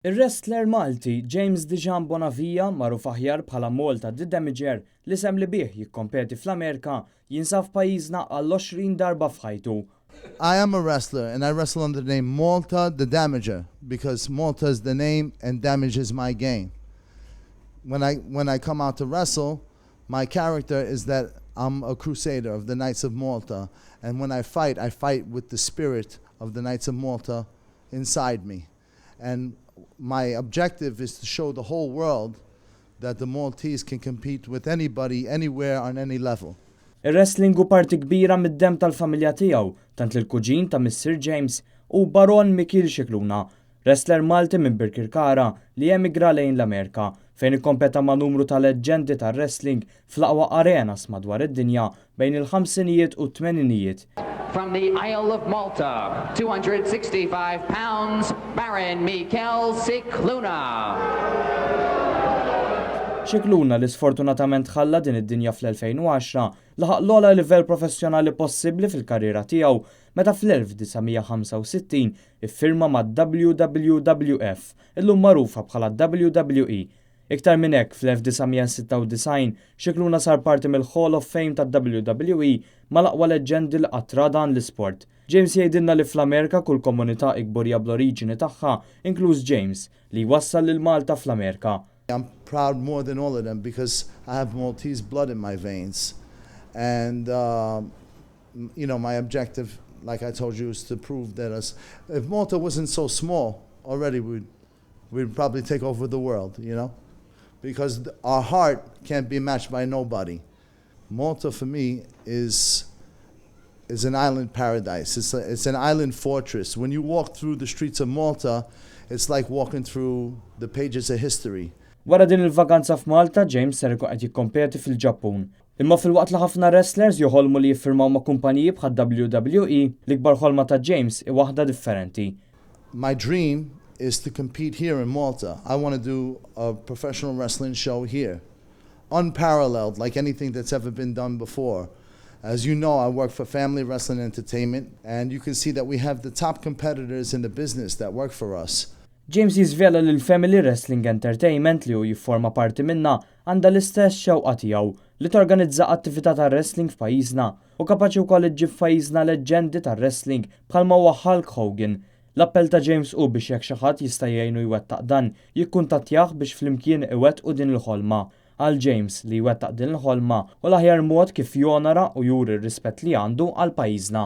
Ir-wrestler Malti James Dijan Bonavia, magħruf aħjar bħala Malta The Damager, l-isem li bih jikkompeti fl-Amerika, jinsab f'pajjiżna għall-20 darba f'ħajtu. I am a wrestler and I wrestle under the name Malta the Damager because Malta is the name and damage is my game. When I come out to wrestle, my character is that I'm a crusader of the Knights of Malta, and when I fight, I fight with the spirit of the Knights of Malta inside me. And my objective is to show the whole world that the Maltese can compete with anybody, anywhere, on any level. Ir-wrestling hu parti kbira mid-dem tal-familja tiegħu, tant li l-kuġin ta' Mr. James hu Baron Mikiel Scicluna, wrestler Malti minn Birkirkara li emigra lejn l-Amerika, fejn ikkompeta ma' numru ta' leġġendi tar-wrestling fl-aqwa arenas madwar id-dinja bejn il-50ijiet u t-80ijiet. From the Isle of Malta, 265 pounds, Baron Mikel Scicluna. Scicluna, li sfortunatament ħalla din id-dinja fl-2010, laħaq l-ogħla livell professjonali possibbli fil-karriera tiegħu meta fl-1965 iffirma ma' WWWF, illum magħrufa bħala WWE. Iktar minn hekk, fl-1996 Scicluna sar parti mill-Hall of Fame ta' WWE mal-aqwa leġġendi li qatt ra dan l-isport. James jgħidilna li fl-Amerika kull komunità kburija bl-oriġini tagħha, inkluż James, li wassal lil Malta fl-Amerika. I'm proud more than all of them because I have Maltese blood in my veins. And my objective, like I told you, is to prove that us, if Malta wasn't so small already, we'd probably take over the world, because our heart can't be matched by nobody. Malta, for me, is an island paradise. It's an island fortress. When you walk through the streets of Malta, it's like walking through the pages of history. Wara din il-vakanza f'Malta, James ser ikun qed jikkompeti fil-Ġappun. Imma filwaqt li ħafna wrestlers joħolmu li jiffirmaw ma' kumpaniji bħal WWE, l-ikbar ħolma ta' James hi waħda differenti. My dream is to compete here in Malta. I want to do a professional wrestling show here. Unparalleled, like anything that's ever been done before. As you know, I work for Family Wrestling Entertainment, and you can see that we have the top competitors in the business that work for us. James jiżvela li l-Family Wrestling Entertainment, li hu jifforma parti minna, għandha l-istess xewqa tiegħu li torganizza attività ta' wrestling f'pajjiżna u kapaċi wkoll iġġib f'pajjiżna leġġendi tar-wrestling bħalma huwa Hulk Hogan. L-appell ta' James hu biex jekk xi ħadd jista' jgħinu jwettaq dan, jikkuntattjah biex flimkien iwettqu din il-ħolma. Għal James, li jwettaq din il-ħolma hu l-aħjar mod kif jonora u juri r-rispett li għandu għal pajjiżna.